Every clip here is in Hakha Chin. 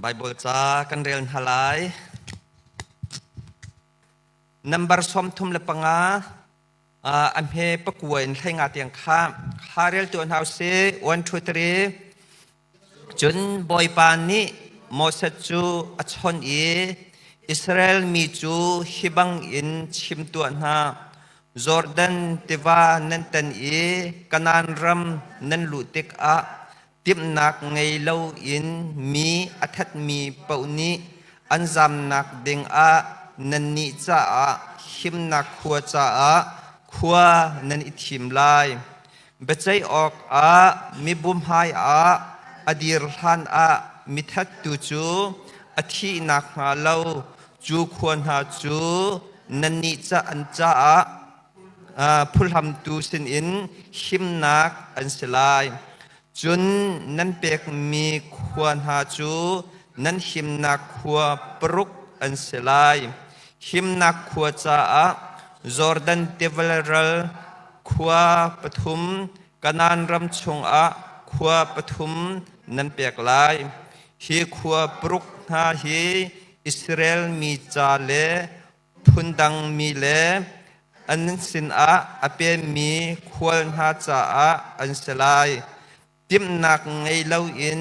Baibal ca kan rel hna lai. Nambar 35 a hme pakua in 15 tiang kha kha rel tuah hna usih. 1 2 3 Cun Bawipa nih Moses cu a chawnh i Israel mi cu hi bangin chim tuah hna, Jordan tiva nan tan i Kanaan ram nan luh tikah timhnak ngei loin mi a thatmi paoh nih an zamnak dingah nannih caah himnak khua caah khua nan i thim lai. Biaceih awkah mibu hmaiah a dir hlanah mithattu cu a thih nakhnga lo cu khua hna cu nannih an caah phuhlamtu sinin himnak an si lai. Cun nan pekmi khua hna cu nan himnak khua paruk an si lai. Himnak khua caah Jordan tiva ral khua pathum, Kanaan ram chungah khua pathum nan pek lai. Hi khua paruk hna hi Israel mi ca le phundang mi le an sinah a pemmi khual hna caah an si lai. Timhnak ngei loin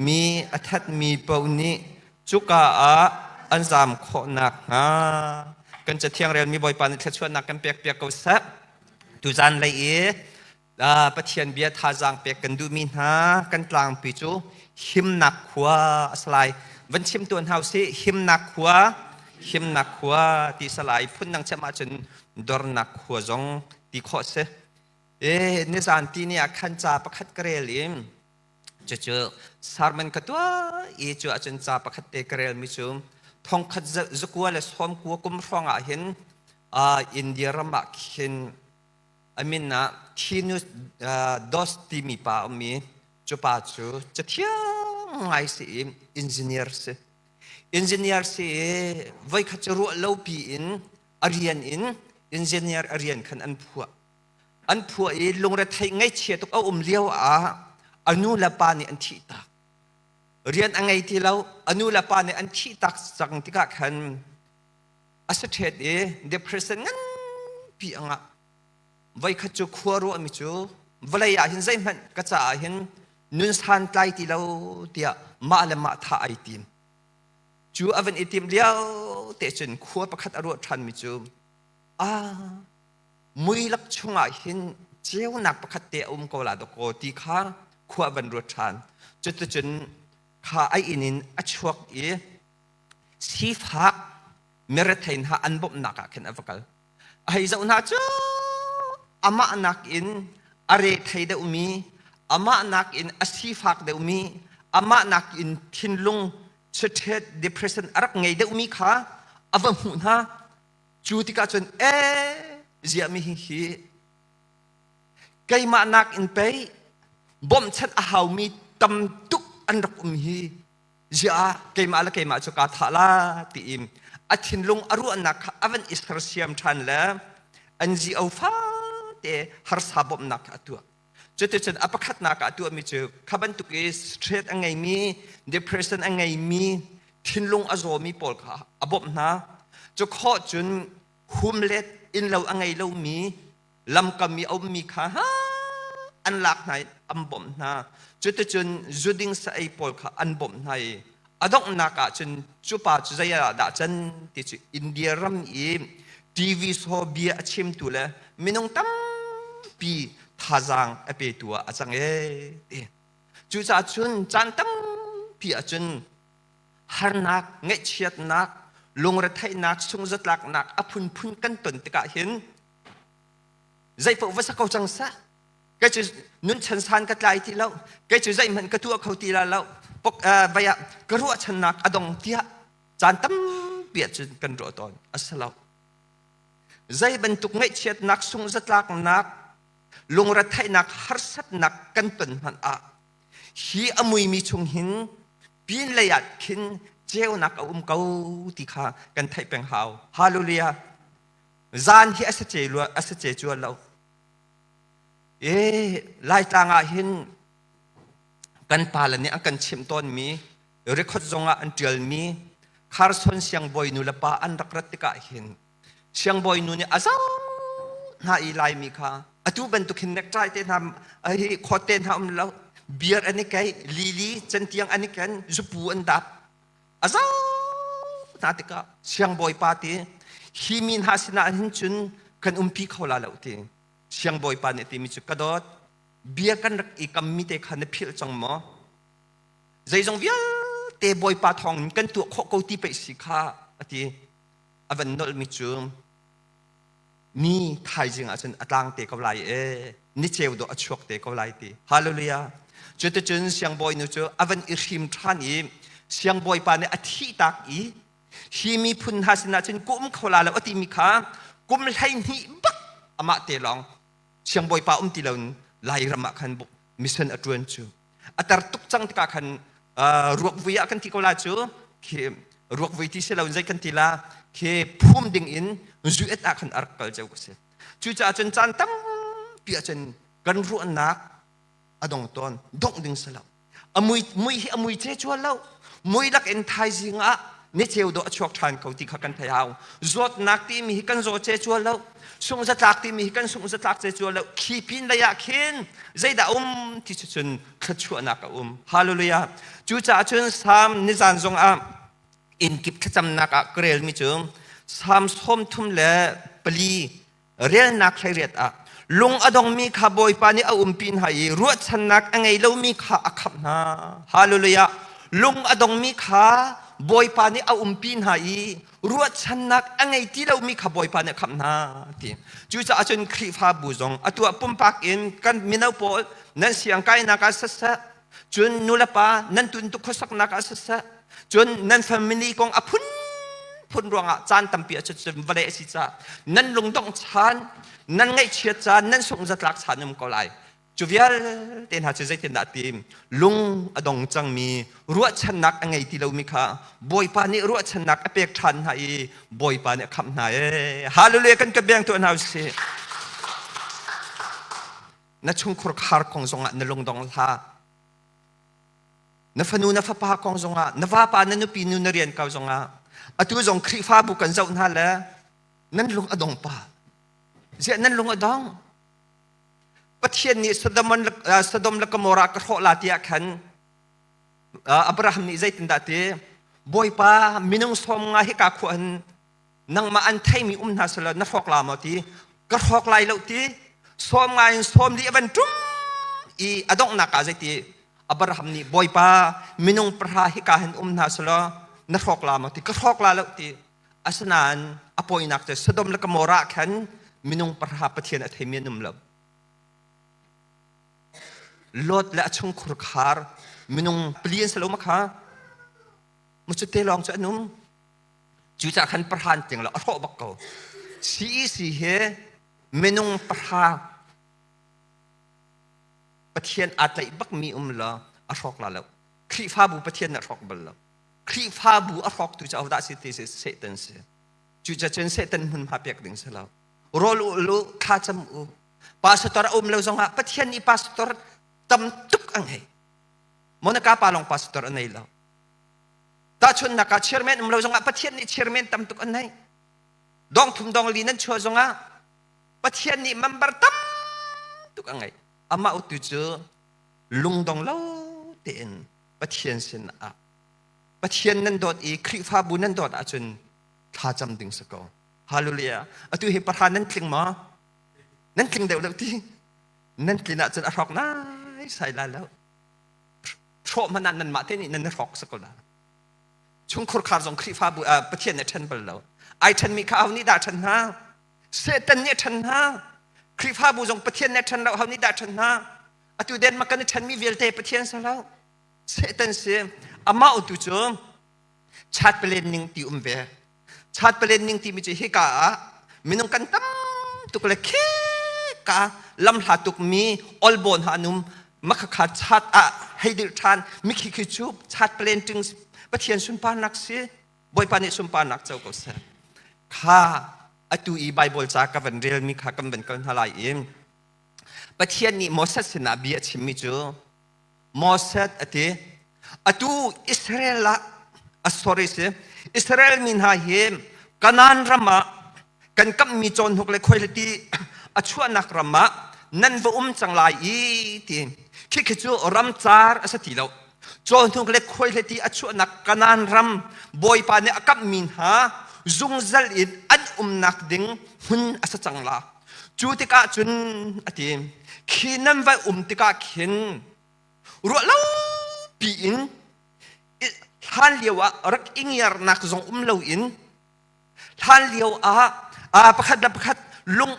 mi a thatmi paoh nih cuka ah an zaam khawh nakhnga kan Cathiang relmi Bawipa nih thluachuahnak kan pekpiak ko seh. Tuzan lei i Pathian bia thazaang pek kan duhmi hna kan tlangpi cu himnak khua a si lai. Van chim tuan hau si himnak khua, himnak khua ti salai phundang cem ahcun dornak khua zong ti khawh si. E nizan ti ni ah khan ca pakhat ka rel i cucu sermon ka tuah i cu ahcun ca pakhat te ka relmi cu thongkhat zakua le sawmkua kum hrawng ah hin India ram ah khin a min ah Thinus Dos timi pa a um i cu pa cu cathiang ngai si i engineer si. Engineer si i voikhat cu ruah lo pi in a rian in engineer a rian khan an phuah. An phuah i lungretheih ngaihchia tuk a um lio ah a nu le pa nih an thih tak. Rian a ngei ti lo, a nu le pa nih an thih tak cang tikah khan a si ṭhet i depression nganpi a ngah. Voikhat cu khua ruahmi cu vawlei ah hin zeihmanh ka caah hin nun santlai ti lo tiah mah le mah thah ai tim. Cu a van i tim lio te cun khua pakhat a ruah ṭhanmi cu ah muilak chungah hin ceunak pakhat te a um ko la dawkaw ti kha khua a van ruat ṭhan. Cuticun kha a inn in a chuak i sifak mirethei hna an bawmhnak ah khin a va kal. A hei zoh hna cu amah nakin a rethei deuhmi, amah nakin a sifak deuhmi, amah nakin thinlung chiathet depression a rak ngei deuhmi kha a va hmuh hna. Cu tikah cun ee ziahmi hi keimah nakin pei bawmhchanh a haumi tam tuk an rak um hi ziah keimah le keimah cu kaa thah la tiin a thinlung a ruahnak kha a van i sersiam ṭhan le NGO fate harsa bawmhnak kha a tuah. Cuticun a pakhatnak ah a tuahmi cu kha bantuk i stress a ngeimi, depression a ngeimi, thinlung a zawmi pawl kha a bawmh hna. Cu khawh cun humlet innlo a ngei lomi lamkam i a ummi kha an lak hna i an bawmh hna. Cuticun zuding sa-ei pawl kha an bawmh hna i a donghnak ah cun cu pa cu zei ah dah can ti cu India ram i TV show bia a chimtu le minung tampi thazaang a petu ah a cang ee ti. Cucaah cun caan tampi ahcun harnak, ngaihchiatnak, lungretheihnak, sungzatlaknak a phunphun kan ton tikah hin zeipaoh va sa ko cang seh kei cu nun chan san ka tlai ti lo kei cu zeihmanh ka tuah kho ti la lo pok vai ah ka ruahchannak a dong tiah caan tampi ah cun kan ruah tawn a si lo zei bantuk ngaihchiatnak sungzatlaknak lungretheihnak harsatnak kan ton hmanh ah hi a muimi chung hin pin lei ah khin ceunak a um ko ti kha kan theih peng hau hallelujah Zan hi a si ce lua a si ce cual lo. E Laitlang ah hin kan pale nih an kan chimh tawnmi record zongah an ṭialmi Kharson siangbawi nu le pa an rak rat tikah hin siangbawi nu nih a zoh hna i Laimi kha atu bantuk hin necktie te hna hi khawt te hna um lo, beer an i keih, lili cantiang an i ken, zupu an dap, a zoh hna tikah siangbawipa ti hi mi hna sinah hin cun kan umpi kho la lo ti. Siangbawipa nih timi cu, ka dawt, bia kan rak i kammi te kha na philh cang maw? Zeizong vialte Bawipa thawng in kan tuah khawh ko ti pei si kha, a ti. A van nolhmi cu ni thaizing ah cun a tlang te ko lai e, ni ceu dawh a chuak te ko lai ti. Hallelujah. Cuticun siangbawi nu cu a van i hrim ṭhan i siangbawipa nih a thih tak i hi miphun hna sinah cun kum kho la lo a timi kha kum 12 bak amah te lawng siangbawipa um ti loin Lairam ah khan mission a ṭuan. Cu a tar tuk cang tikah khan ruakvui ah kan ti ko la cu, khi ruakvui ti si lo in zei kan ti la, khi phum ding in zuet ah khan a rak kal ceu ka si. Cucaah cun caan tampi ah cun kan ruahnak a dong tawn. Dongh ding si lo. A mui mui hi a mui ce chual lo, mui lak in thaizing ah ni ceu dawh a chuak ṭhan ko ti kha kan thei hau. Zawtnak timi hi kan zaw ce chual lo, sung zatlak timi hi kan sung zatlak ce chual lo. Khi pin lei ah khin zeidah um ti cu cun thluachuahnak a um. Hallelujah. Cucaah cun Salm nizan zong ah innkip thlacamnak ah ka relmi cu Salm 34 relnak 18 ah, lung a dongmi kha Bawipa nih a umpi hna i ruahchannak a ngei lomi kha a khamh hna. Hallelujah. Lung a dongmi kha Bawipa nih a umpi hna i ruahchannak a ngei ti lomi kha Bawipa nih a khamh hna ti. Cucaah cun Khrihfabu zong atu ah pumpak in kan mino pawl nan siang kainak ah siseh, cun nulepa nan tuntuk khuasaknak ah siseh, cun nan family kong a phun phun ruangah caan tampi ah cun vawlei a si caah nan lungdongh caan, nan ngaihchiat caan, nan sungh-zatlak caan um ko lai. Cu vialte hna cu zeitindah ti lung a dong cangmi, ruahchannak a ngei ti lomi kha Bawipa nih ruahchannak a pek ṭhan hna i Bawipa nih a khamh hna ee. Hallelujah. Kan ka beng tuah hna usih. Na chungkhur khar kong zongah na lungdong hlah. Na fanu na fapa kong zongah, na vapa na nupi nu na rian ko zongah, atu zong Khrihfabu kan zoh hna le nan lung a dong pa. Ziah nan lung a dong? Pathian nih Sodom le Gomorrah ka hrawh la tiah khan Abraham nih zeitindah ti? Bawipa, minung 50 hika khua hin nangmah an theimi um hna selaw na hrawk la maw ti. Ka hrawk lai lo ti. 50 in 40 a van ṭum i a donghnak ah zeiti Abraham nih, Bawipa, minung 10 hika hin um hna selaw na hrawk la maw ti. Ka hrawk la lo ti. Asinain a poinak cu Sodom le Gomorrah khan minung 10 Pathian a theimi an um lo. Lot le a chungkhur khar minung 4 an si lo ma kha mu cu te lawng cu an um. Cucaah khan 10 tiang lo a hrawh bak ko. CEC he minung 10 Pathian aa tlaih bakmi um law a hrawk la lo. Khrihfabu Pathian nih a hrawk bal lo. Khrihfabu a hrawktu cu ahodah si ti si? Satan si. Cucaah cun Satan hmunhma pek ding si lo. Rawl u lu, thlacam u. Pastor a um lo zongah Pathian nih pastor tam tuk a ngei. Monica pa lawng pastor a nei lo. Tahchunhnak ah chairman um lo zongah Pathian nih chairman tam tuk an nei. Dong thum dong li nan chuah zongah Pathian nih member tam tuk a ngei. Amah utu cu lungdong lo tein Pathian sin ah Pathian nan dawt i Khrihfabu nan dawt ahcun thlacam ding si ko. Hallelujah. Atu hi 10 nan tling maw? Nan tling deuh lo ti. Nan tlin ahcun a hrawk nai sai lai lo. Hrawh hmanh ah nanmah te nih nan hrawk si ko la. Chungkhur khar zong Khrihfabu Pathian nih a ṭhen bal lo. Ai ṭhenmi kha aho nih dah a ṭhen hna? Satan nih a ṭhen hna. Khrihfabu zong Pathian nih a ṭhen lo, aho nih dah a ṭhen hna? Atu Denmark kan i ṭhenmi vialte Pathian si lo. Satan si. Amah tu cu chat palen ning ti um ve. Chat palen ning timi cu hika ah minung kan tam tuk le kheka lamhla tukmi olbawn ha an um, makhakha chat ah hei dirh ṭhan mikhi khi cu chat palen ting. Pathian sunparnak si, Bawipa nih sunparnak co ko seh. Kha atu i Bible ca ka van relmi kha kan van kal hna lai i Pathian nih Moses sinah bia a chimmi cu, Moses, a ti. Atu Israel ah sorry si Israel mi hna hi Kanaan ram ah kan kamhmi cawnhnuk le khuailati a chuahnak ram ah nan va um cang lai i ti khikhi cu ramcar a si ti lo. Cawhnuk le khuaihleti a chuahnak Kanaan ram Bawipa nih a kamhmi hna zungzal in an umnak ding hmun a si cang la. Cu tikah cun a ti, khi nan va um tikah khin ruah lo piin hlan lio ah rak i ngiarnak zong um loin hlan lio ah pakhat le pakhat lung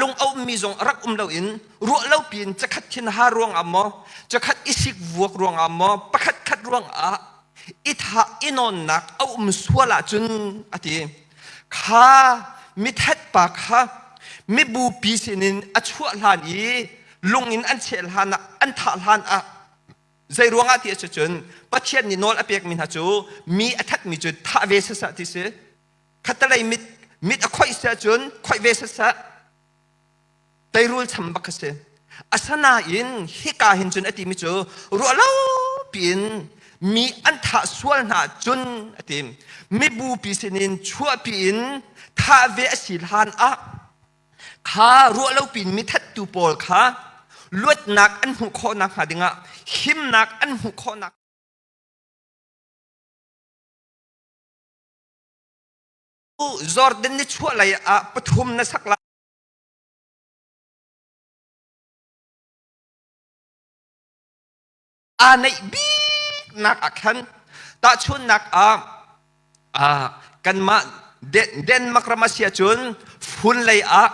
lung a ummi zong rak um loin ruah lo piin cakhat thin ha ruangah maw cakhat i sik vuak ruangah maw pakhat khat ruangah i thah i nawnnak a um sual ahcun a ti kha mithat pa kha mibupi sinin a chuah hlan i lung in an cheh hlan ah an thah hlan ah zei ruangah ti a si cun Pathian nih nawl a pekmi hna cu mi a thatmi cu thah ve sasah ti si khattelei mit mit a khoih si ahcun khoih ve sasah teirul cham bak a si asanain hika hin cun a timi cu ruah lo piin mi an thah sual hna cun a ti mibupi sinin chuahpi in thah ve a si hlan ah kha ruah lo piin mithattu pawl kha luatnak an hmuh khawh nakhnga dingah himnak an hmuh khawh nak Jordan ni chuah lei ah pathum na sak lai. Aa neih biknak ah khan tahchunhnak ah kanmah Denmark ram a si ahcun fun lei ah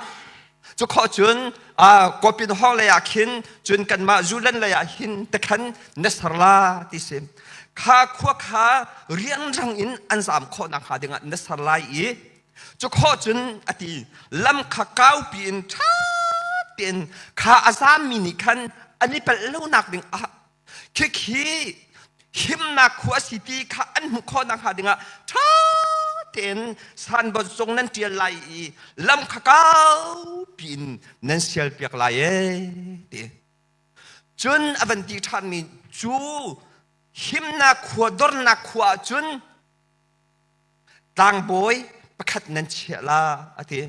cu khawh cun kawpin hawng lei ah khin cun kanmah Zulan lei ah hin tekhan na ser la ti si kha khua kha rianrang in an zam khawh nakhnga dingah na ser lai i cu khawh cun a ti lam kha kaupi in ṭha tein kha a zammi nih khan an i palh lonak ding ah khikhi himnak khua a si ti kha an hmuh khawh nakhnga dingah ṭha tein sanbot zong nan ṭial lai i lam kha kaupi in nan sialpiak lai ee ti. Cun a van ti ṭhanmi cu himnak khua dornak khua ah cun tlangbawi pakhat nan chiah la a ti.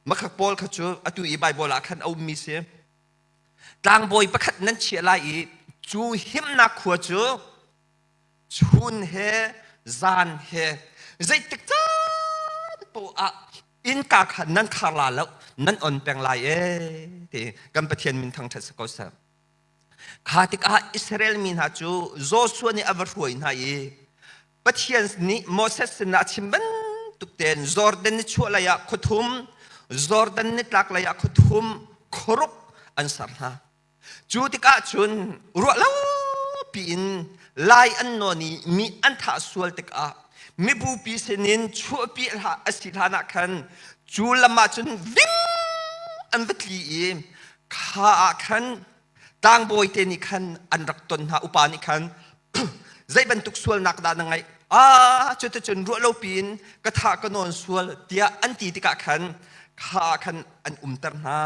Makhak pawl kha cu atu i Baibal ah khan a ummi si. Tlangbawi pakhat nan chiah lai i cu himnak khua cu chun he zan he zeitik caan poah ah innka kha nan khar la lo nan on peng lai ee ti kan Pathian min thangṭhat si ko seh. Kha tikah Israel mi hna cu Joshua nih a va hruai hna i Pathian nih Moses sinah a chim bantuk tein Jordan ni chuah lei ah khuathum, Jordan nitlak lei ah khuathum, khuaruk an ser hna. Cu tikah cun ruah lo piin lai an nawn i mi an thah sual tikah mibupi sinin chuahpi a si hlan ah khan cu lam ah cun ving an va tli i kha ah khan tlangbawi te nih khan an rak ton hna upa nih khan zei bantuk sualnak dah na ngeih ah cuticun ruah lo piin ka thah ka nawn sual tiah an ti tikah khan kha ah khan an umter hna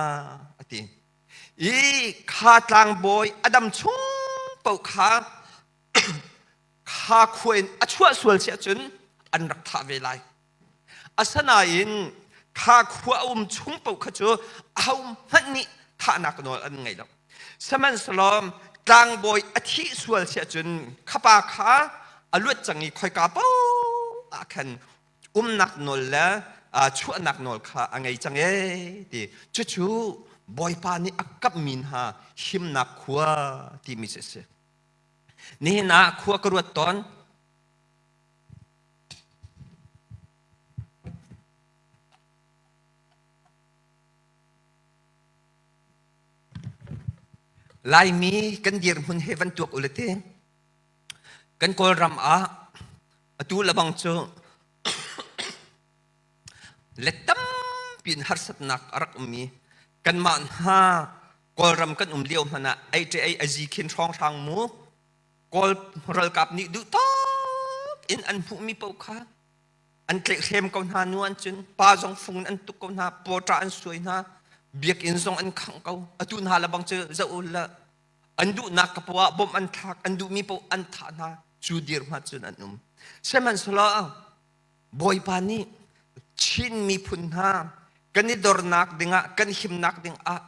a ti i kha tlangbawi a dam chung paoh kha kha khua in a chuah sual si ahcun an rak thah ve lai Asinain kha khua a um chung paoh kha cu ahohmanh nih thahnak nawl an ngei lo. Sihmanhsehlaw tlangbawi a thih sual si ahcun khapa kha a luat cang i khoika paoh ah khan umnak nawl le chuahnak nawl kha a ngei cang ee ti. Cucu Bawipa nih a kamhmi hna himnak khua timi cu a si. Nihin ah khua ka ruat tawn. Laimi kan dirhmun he van tuak ule ti. Kan Kawlram ah atu lebang cu let tampi in harsatnak a rak ummi kanmah hna Kawlram kan um lio hmanh ah ei ṭe ei a zi khin hrawnghrang mu Kawl ralkap nih duh tawk in an hmuhmi paoh kha an tlaihhrem ko hna nu an cun pa zong fung in an tuk ko hna pawṭa an suai hna biakinn zong an khangh ko atu hna le bang cu zoh u la. An duhnak ka poah bom an thlak, an duhmi paoh an thah hna. Cu dirhmun cun an um. Sihmanhsehlaw Bawipa nih Chin miphun hna kan i dornak dingah, kan himnak dingah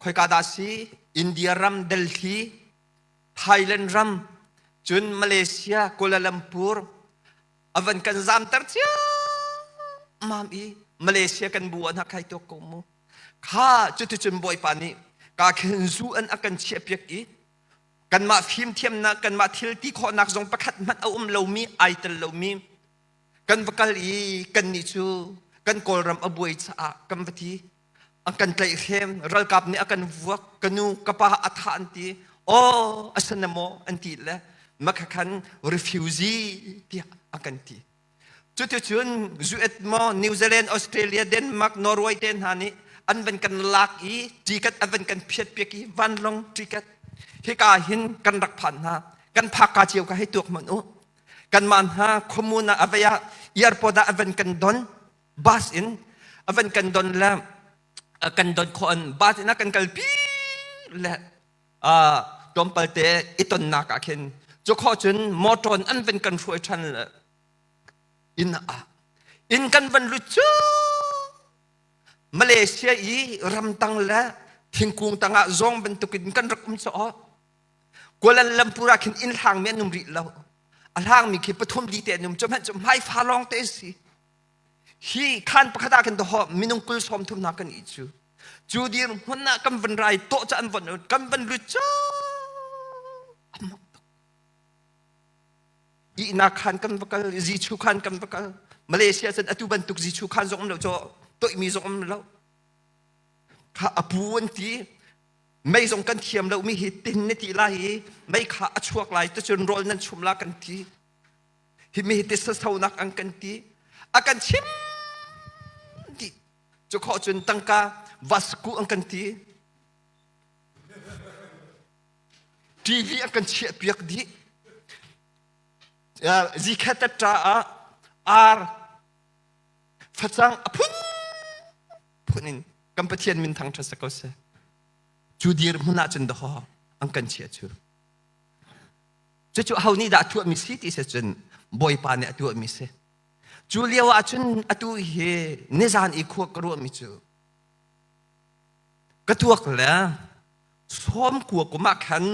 khoika dah si? India ram Delhi, Thailand ram, cun Malaysia, Kuala Lumpur a van kan zamter ciammam i Malaysia kan bu ah khai tuak ko mu. Kha cuticun Bawipa nih ka khin zu an a kan chiahpiak i kanmah fimthiamnak kanmah thil ti khawhnak zong pakhat hmanh a um lomi ai tel lomi kan va kal i kannih cu kan Kawlram a buai caah kan va ti an kan tlaihhrem ralkap nih a kan vuak ka nu ka pa a thah an ti aw a san maw an ti le makhakhan refugee tiah a kan ti cuticun US maw New Zealand Australia Denmark Norway te hna nih an van kan lak i ticket an van kan phiat piak i vanlong ticket hika hin kan rak phan hna kan phak ka cio ka hei tuak hmanh u kanmah hna khuamun ah a vei ah airport ah a van kan don bus in a van kan don le kan don khawh an bus in a kan kalpi le tlawmpal te i tonnak ah khin cu khawh cun motor in an van kan hruai ṭhan le inn ah inn kan van lut cu Malaysia i ramtang le thingkung tangah zawng bantukin kan rak um caw Kuala Lumpur ah khin inn hlangmi an um rih lo. A hlangmi khi pathum li te an um. Cu hmanh cu hmaifa lawng te si. Hi khan pakhat ah khin doho minung kul sawm thum hna kan i cu. Cu dir hmun ah kan van rai tawh ca an von kan van lut cu amak tuk. Ihnak khan kan va kal, zichu khan kan va kal. Malaysia cun atu bantuk zichu khan zong um lo cu toihmi zong um lo. Kha apu an ti Mei zong kan thiam lomi hi tin na ti lai i mei kha a chuak lai ticun rawl nan chum la kan ti. Hi mi hi tisa sonak an kan ti. A kan chim dih. Cu khawh cun tangka vasku an kan ti. TV an kan chiah piak dih. Zikhat ṭa ah ar facang a phun phun in kan Pathian min thangṭhat si ko seh. Cu dirhmun ah cun dawh an kan chiah cu. Cucu aho nih dah a tuahmi si ti si cun Bawipa nih a tuahmi si. Cu lio ah cun atu hi nizan i khua ka ruahmi cu ka tuak le sawm kua kum ah khan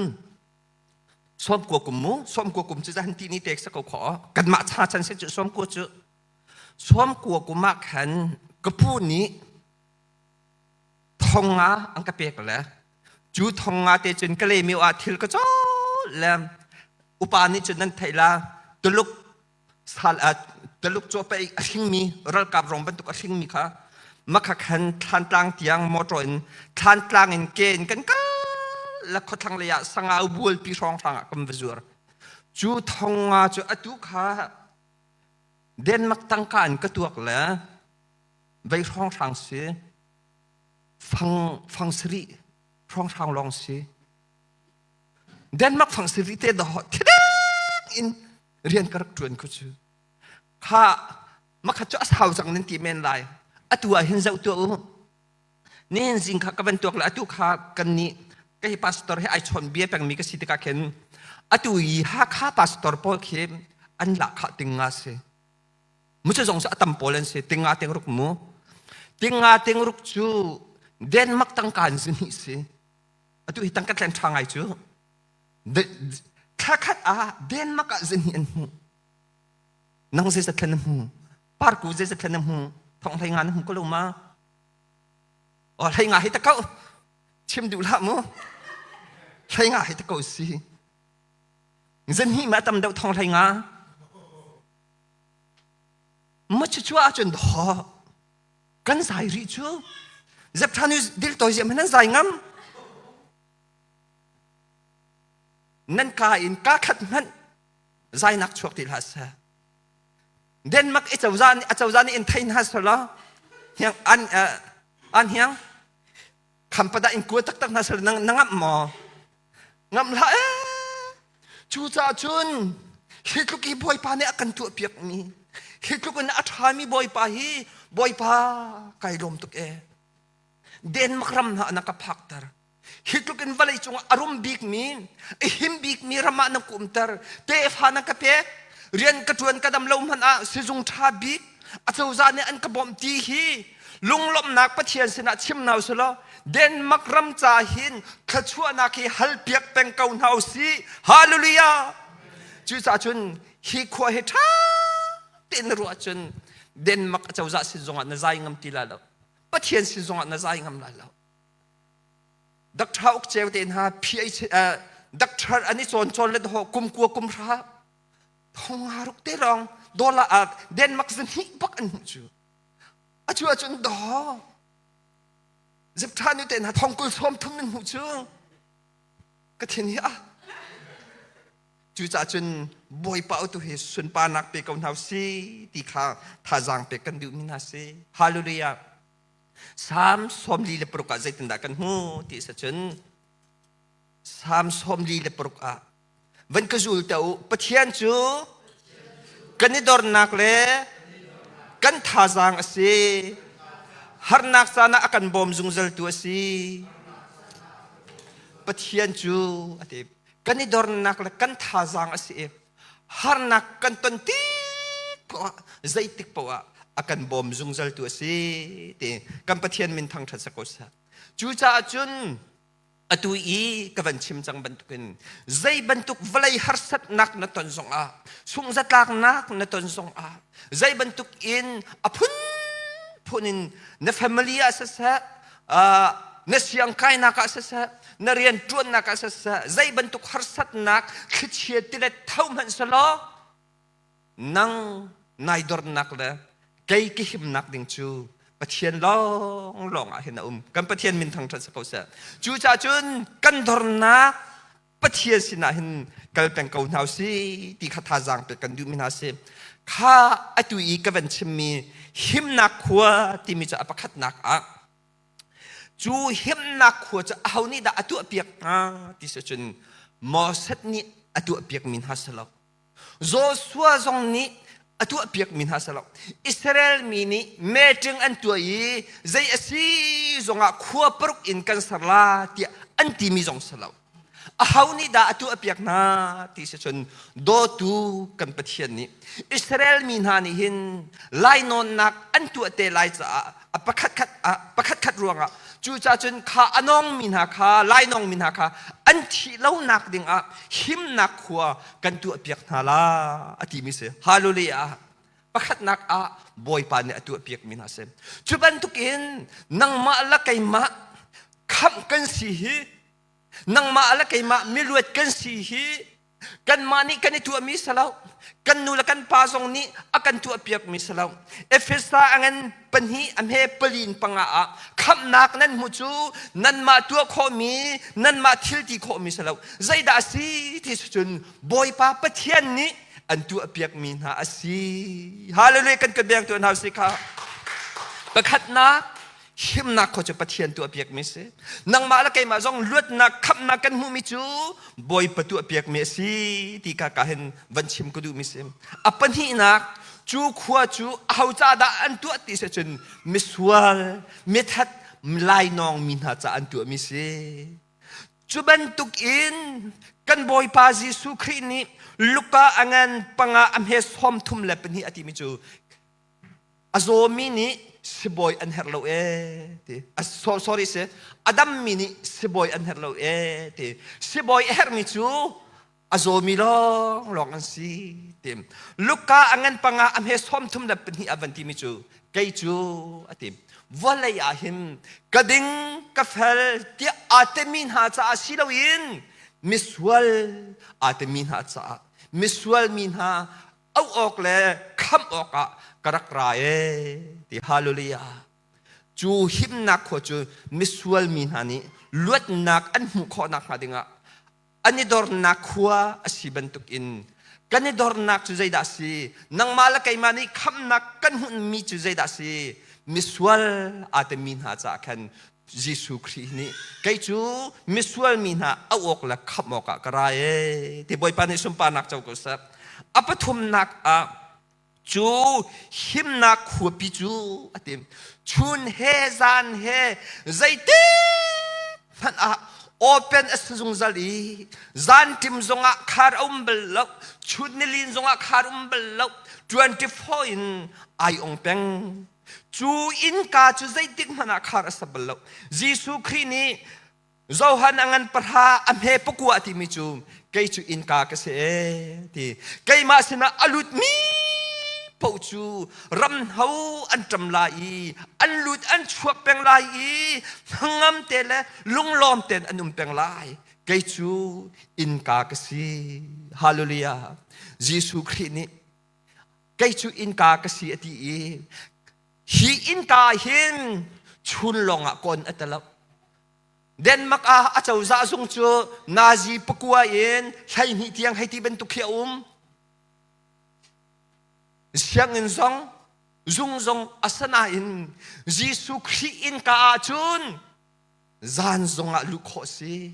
sawm kua kum mu sawm kua kum cu han ti ni tek sa ko kho kanmah cha chan se cu sawm kua cu sawm kua kum ah khan ka pu nih thong nga an ka pek le cu thong nga te cun ka lemi ah thil ka caw le upa nih cun nan theih la Tuluk sal Tuluk caw pei a hringmi ralkap rong bantuk a hringmi kha makha khan thlantlang tiang motor in thlantlang in ke in kan kal la khuathlang lei ah sangau bualpi hrawng hrang ah kan va zuar cu thong nga cu atu kha Denmark tangka in ka tuak le vei hrawnghrang si fang fang sarih hrawnghrang lawng si Denmark fang sarih te dah thideng in rian ka rak ṭuan khu cu kha makhat cu a sau cang nan ti men lai atu ah hin zoh tuah u nihin zing kha ka van tuak le atu kha kan nih ka hi pastor he ai chawn bia pengmi ka si tikah khin atu i Hakha pastor pawl khi an lahkhah ting nga si Mu cu zong cu a tam pawl an si tinga tingruk mu. Tinga tingruk cu Denmark tangka in zihnih si. Atu hi tangka tlen ṭha ngai cu. Thla khat ah Denmark ah zihnih an hmuh. Nang zeizat thlen na hmu? Parku zeizat thlen na hmu? Thong hlei nga na hmu ko lo ma? Oh, hlei nga hi ta ko. Chim duh hlah mu. Hlei nga hi ta ko si. Zihnih ma tam deuh thong hlei nga. Macucu ahcun dawh kan zai rih cu zepṭhan i diltawi ziam nan zai ngam nan ka in ka khat hmanh zainak chuak ti hlah seh Denmark i cozah nih a cozah nih in thei hna selaw hiang an an hiang khampada in kua taktak hna selaw na ngamh maw Ngamh hlah ee. Cucaah cun hi tluk i Bawipa nih a kan tuahpiakmi, hi tluk in a ṭhami Bawipa hi Bawipa kai lawm tuk ee. Denmark ram hna na ka phakter. Hi tluk in vawlei cungah a rum bikmi, a him bikmi ram ah na ka umter. Tefa na ka pek. Rian ka ṭuan ka dam lo hmanh ah sizung ṭha bik acozah nih an ka bawmh ti hi lunglawmhnak Pathian sinah chim hna usih law Denmark ram ca hin thluachuahnak hi hal piak peng ko hna usih. Hallelujah! Cucaah cun hi khua hi ṭha tein na ruah ahcun Denmark acozah sin zongah na zai ngam ti lai lo. Pathian sin zongah na zai ngam lai lo. Doctor uk ceu te hna PH doctor an i cawn cawn le ho kum kua kum hra thong haruk te rong dollar Denmark zahnih bak an hmuh cu acu ahcun do zip tha nu te hna thong kul sawm thum an hmuh cu ka thin hi a Cucaah cun Bawipa tu hi sunparnak pe ko hna si ti kha thazaang pek kan duhmi hna si. Hallelujah. Salm 46 ah zeitindah kan hmu ti sa cun Salm 46 ah van ka zul te u Pathian cu kan i dornak le kan thazaang a si. Harnak caan ah a kan bawm zungzaltu a si. Pathian cu a ti kan i dornak le kan thazaang a si i harnak kan ton tik poah zeitik poah a kan bawm zungzaltu a si ti kan Pathian min thangṭhat sa ko seh. Cucaah cun atu i ka van chim cang bantukin zei bantuk vawlei harsatnak na ton zongah sungzatlaknak na ton zongah zei bantuk in a phunphun in na family ah siseh na siangkainak ah siseh na rianṭuannak ah siseh zei bantuk harsatnak thlichia tilet tho hmanh selaw nang nai dornak le kei ka himnak ding cu Pathian lawng lawng ah hin a um kan Pathian min thangṭhat si ko seh cucaah cun kan dornak Pathian sinah hin kal peng ko hna si ti kha thazaang pek kan duhmi hna si kha atu i ka van chimmi himnak khua timi cu a pakhatnak ah Cu himnak khua cu aho nih dah a tuahpiak hnga ti si cun Moses nih a tuahpiakmi hna si lo. Joshua zong nih a tuahpiakmi hna si lo. Israel mi nih meeting an tuah i zei a si zongah khua paruk in kan ser la tiah an timi zong si lo. Aho nih dah a tuahpiak hna ti si cun dawtu kan Pathian nih Israel mi hna nih hin lainawnnak an tuah te lai caah a pakhatkhat ah pakhatkhat ruangah cucaah cun kha a nawngmi hna kha lainawng mi hna kha an thih lonak dingah himnak khua kan tuahpiak hna la a timi si. Hallelujah. Pakhatnak ah Bawipa nih a tuahpiakmi hna si. Cu bantukin nangmah le keimah khamh kan si hi nangmah le keimah miluat kan si hi kanmah nih kan i tuahmi si lo kan nu le kan pa zong nih a kan tuahpiakmi si lo Efesa a ngan pahnih a hme palin panga ah khamhnak nan hmu cu nanmah tuah khawhmi nanmah thil ti khawhmi si lo zeidah a si ti cun Bawipa Pathian nih an tuahpiakmi hna a si hallelujah kan kan beng tuah hna si kha pakhatnak himnak kho cu Pathian tuahpiakmi si. Nangmah le keimah zong luatnak khamhnak kan hmuhmi cu Bawipa tuahpiakmi a si ti kha ka hin van chim ka duhmi si. A pahnihnak cu khua cu aho ca dah an tuah ti si cun misual, mithat, lainawng mi hna ca an tuahmi si. Cu bantuk in kan Bawipa Jesuh Khrih nih Luka a ngan panga a hme 32 a timi cu A zawmi nih sibawi an herh lo ee ti. Sorry si. A dammi nih sibawi an herh lo ee ti. Sibawi a herhmi cu a zawmi lawnglawng an si ti. Luka a ngan panga a hme 32 a van timi cu kei cu a ti. Vawlei ah hin ka ding ka fel tiah aa temi hna caah si loin misual aa temi hna caah misual mi hna auh awk le khamh awkah ka rak ra ee ti hallelujah cu himnak khua cu misual mi hna nih luatnak an hmuh khawh nakhnga dingah an i dornak khua a si bantuk in kan i dornak cu zeidah a si nangmah le keimah nih khamhnak kan hmuhmi cu zeidah a si misual aa temi hna caah khan Jesuh Khrih nih kei cu misual mi hna auh awk le khamh awkah ka ra ee ti Bawipa nih sunparnak co ko seh. A pathumnak ah cu himnak khuapi cu a ti chun he zan he zeitik hmanh ah Open a si zungzal i zanṭim zongah khar a um bal lo, chun nilin zongah khar um bal lo, 24 in ai ong peng. Cu innka cu zeitik hmanh ah khar a sa bal lo. Jesuh Khrih nih Johan a ngan pahra a hme pakua timi cu kei cu innka ka si ee ti. Keimah sinah a lutmi paoh cu ramhno an ṭam lai i an lut an chuak peng lai i hnangam te le lunglawm tein an um peng lai. Kei cu innka ka si. Hallelujah. Jesuh Khrih nih kei cu innka ka si a ti i hi innka hin chun lawngah kon a ti lo. Denmark ah a cozah zung cu Nazi pakua in 12 tiang hei ti bantuk khi a um. Sianginn zong zung zong a sanain Jesuh Khrih innka ah cun zan zongah luh khawh si,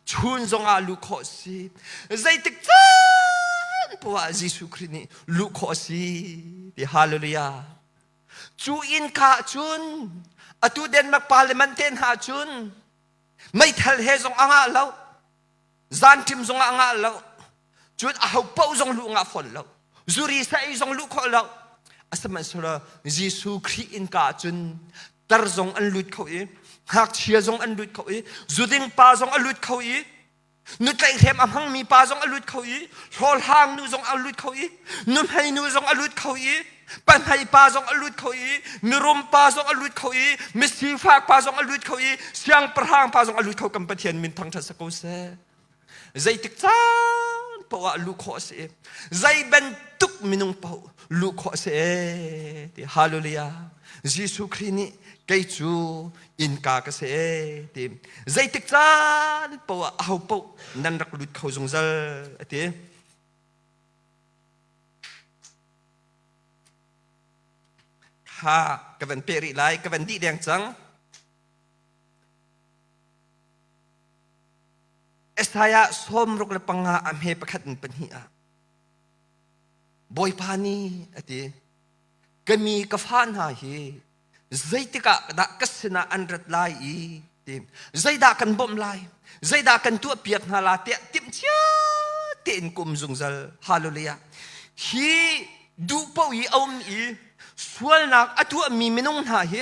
chun zongah luh khawh si, zeitik caan poah ah Jesuh Khrih nih luh khawh si ti hallelujah. Cu innka ah cun atu Denmark parliament te hna cun meithal he zong a ngah lo, zanṭim zong ah a ngah lo, cun aho paoh zong luh ngah fawn lo, zuri sa ei zong luh khawh lo. Asihmanhsehlaw Jesuh Khrih innka ah cun tar zong an lut kho i, ngakchia zong an lut kho i, zuding pa zong a lut kho i, nutlaihhrem a hmangmi pa zong a lut kho i, hlawhhlang nu zong a lut kho i, nuhmei nu zong a lut kho i, pahmei pa zong a lut kho i, mirum pa zong a lut kho i, misifak pa zong a lut kho i, siangpahrang pa zong a lut kho kan Pathian min thangṭhat si ko seh. Zeitik caan paoh ah luh khawh a si i zei bantuk minung paoh luh khawh a si ee ti hallelujah. Jesuh Khrih nih kei cu innka ka si ee ti zeitik caan paoh ah aho paoh nan rak lut kho zungzal a ti. Kha ka van peh rih lai ka van dih deng cang. Isaiah 65 a hme pakhat in pahnih ah Bawipa nih a ti ka mi ka fa hna hi zeitik ah dah ka sinah an rat lai i ti zeidah kan bawmh lai zeidah kan tuahpiak hna la tiah timhcia tein kum zungzal hallelujah hi duh paoh i a um i sualnak a tuahmi minung hna hi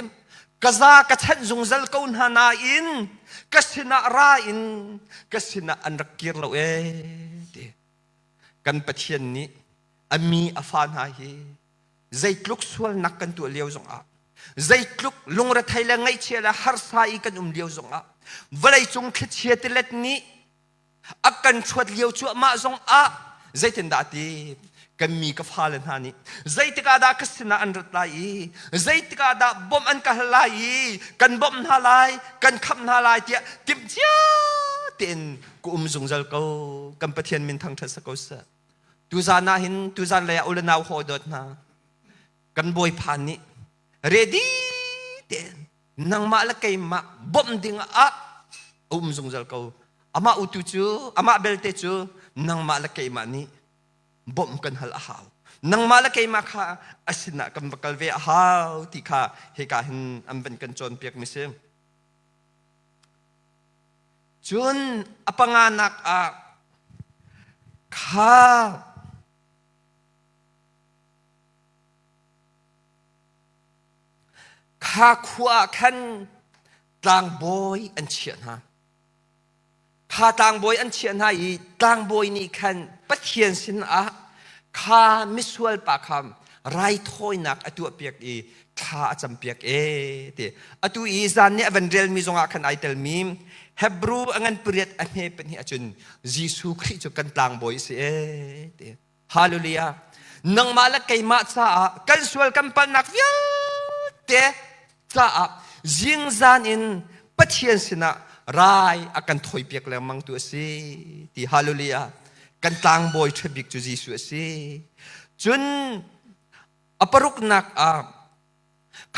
ka za ka chanh zungzal ko hna nain ka sinah ra in ka sinah an rak kir lo ee ti kan Pathian nih a mi a fa hna hi zeitluk sualnak kan tuah lio zongah zeitluk lungrethei le ngaihchia le harsa i kan um lio zongah vawleicung thlichia tilet nih a kan ṭhuat lio cuahmah zong ah zeitindah ti kan mi ka fale hna nih zeitik ah dah ka sinah an rat lai i zeitik ah dah bawmh an ka hal lai i kan bawmh hna lai kan khamh hna lai tiah timhcia tein ka um zungzal ko kan Pathian min thangṭhat sa ko seh tuzan ah hin tuzan lei ah u le nau hawi dawt hna kan bawipa nih ready tein nangmah le keimah bawmh ding ah a um zungzal ko amah utu cu amah belte cu nangmah le keimah nih bawmh kan hal a hau nangmah le keimah kha a sinah kan va kal ve a hau ti kha hika hin an van kan cawnpiak mi si cun a panganak ah kha Kha khua ah khan tlangbawi an chiah hna. Kha tlangbawi an chiah hna i tlangbawi nih khan Pathian sinah kha misual pa kha raithawinak a tuahpiak i thla a campiak ee ti. Atu i zan nih a van relmi zongah khan ai telmi Hebrew a ngan pariat a hme pahnih ahcun Jesuh Khrih cu kan tlangbawi a si ee ti. Hallelujah. Nangmah le keimah caah kan sual kan palhnak vialte caah zingzan in Pathian sinah rai a kan thawipiak lengmang tu a si ti hallelujah. Kan tlangbawi ṭha bik cu Jesuh a si. Cun a paruknak ah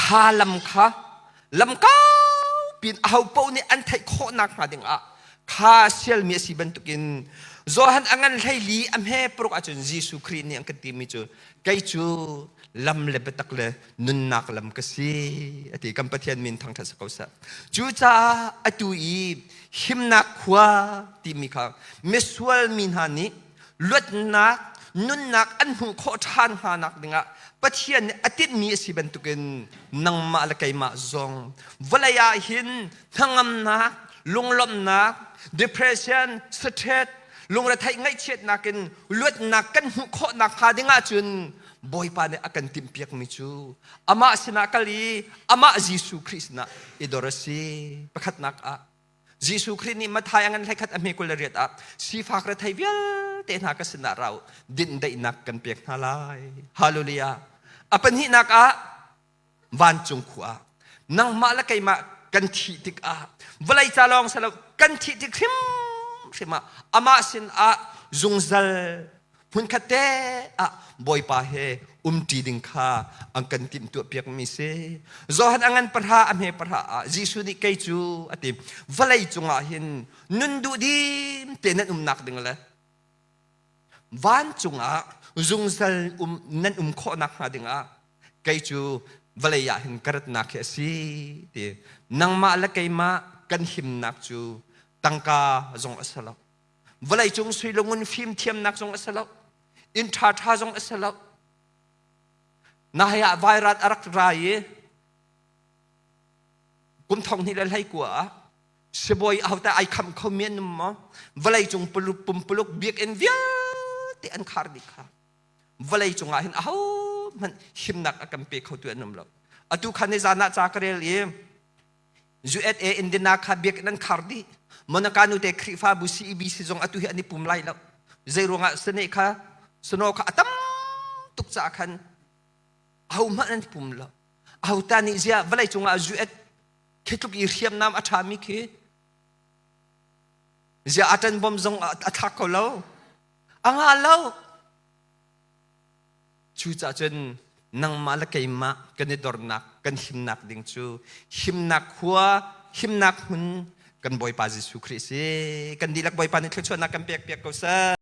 kha lam kha lam kau pin aho paoh nih an theih khawh nakhnga dingah kha sialmi a si bantukin. Johan a ngan 14 a hme paruk ahcun Jesuh Khrih nih an kan timi cu kei cu lam le biatak le nunnak lam ka si a ti. Kan Pathian min thangṭhat si ko seh. Cucaah atu i himnak khua timi kha misual mi hna nih luatnak nunnak an hmuh khawh ṭhan hnga nak dingah Pathian nih a tinhmi a si bantukin nangmah le keimah zong vawlei ah hin hnangamnak, lunglawmhnak, depression, stress, lungretheih ngaihchiatnak in luatnak kan hmuh khawh nakhnga ding ahcun Bawipa nih a kan timhpiakmi cu amah sinah kal i amah Jesuh Khrih sinah i dor a si. Pakhatnak ah Jesuh Khrih nih Matthai a ngan 21 a hme 28 ah sifak rethei vialte hna ka sinah ra u, dinhdaihnak kan pek hna lai. Hallelujah. A pahnihnak ah vancung khua ah nangmah le keimah kan thih tikah vawlei ca lawng si lo kan thih tik hrimhrim ah amah sin ah zungzal hmunkhat te ah Bawipa he umṭi ding kha an kan timhtuah piakmi si. Johan a ngan pahra a hme pahra ah Jesuh nih kei cu a ti vawlei cungah hin nun duhdim te nan umnak ding le vancung ah zungzal um nan um khawh nakhnga dingah kei cu vawlei ah hin ka ratnak hi a si ti. Nangmah le keimah kan himnak cu tangka zong a si lo, vawlei cung sui le ngun fimthiamnak zong a si lo, inn ṭhaṭha zong a si lo. Nai ah vairat a rak ra i kum 2019 ah sibawi ahote ai kham kho mi an um maw? Vawlei cung pumpuluk biakinn vialte an khar dih kha. Vawlei cungah hin aho hmanh himnak a kan pe khotu an um lo. Atu khan ni zan ah ca ka rel i USA Indiana kha biakinn an khar dih. Monaca nute Khrihfabu CEBC zong atu hi an i pum lai lo. Zei ruangah sane kha snow kha a tam tuk caah khan ahohmanh an pum lo. Aho ta nih ziah vawlei cungah US khi tluk i hriamnam a ṭhami khi ziah atom bomb zong a thlak ko lo. A ngah lo. Cucaah cun nangmah le keimah kan i dornak, kan himnak ding cu himnak khua, himnak hmun kan Bawipa Jesuh Khrih si. Kan dihlak Bawipa nih thluachuahnak kan pek piak ko seh.